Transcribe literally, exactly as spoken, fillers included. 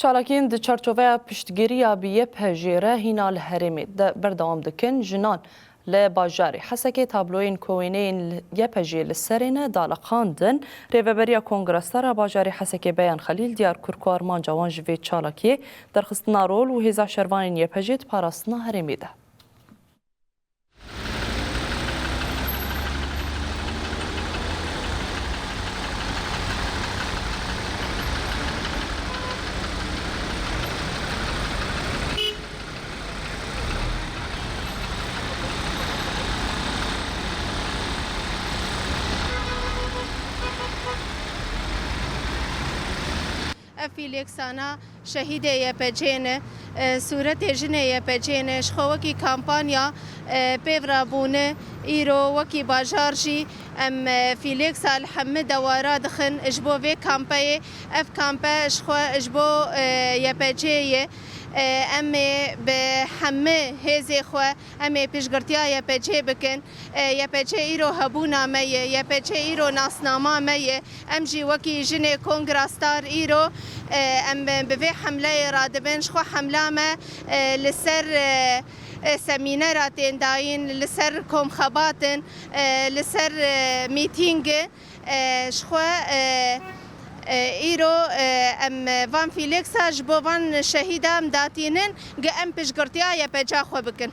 Çalakiyên di çarçoveya piştgiriya bi Y P G re hîna li herêmê de berdewam dikin. Jinan li bajarê Hesekê tabloyên ku wêneyên Y P G li serê ne daliqandin. Rêveberiya Kongra Star a bajarê Hesekê Beyan Xelîl diyar kir ku armanca wan ji vê çalakiyê derxistina rol û hêza şervanên Y P G di parastina herêmê de. Ev fîlêksana şehîdê Y P G ne, e, sûretê jinê Y P G ne. Ji xwe wekî kampanya, e, pêv re bûne. Îro wekî bajar jî em, e, fîlêksa li hemî dewara dixin ji bo vê kampeyê. Ev kampe ji xwe ji bo, e, Y P G ye. E, em ê bi hemî hêzê xwe em ê piştgirtiya Y P G bikin. E, Y P G îro hebûna me ye, Y P G îro nasnama me ye. Em jî wekî jinê Kongra Star îro, e, em bi vê hemleyê radibin. Ji xwe hemla me, e, li ser, e, e, semînera tên dayîn, li ser komxebatin, e, li ser, e, mîtîngin. E, ji xwe, e, e, îro, e, em van fîlêksa ji bo van şehîda em datînin, gi em piştgirtiya Y P G xwe bikin.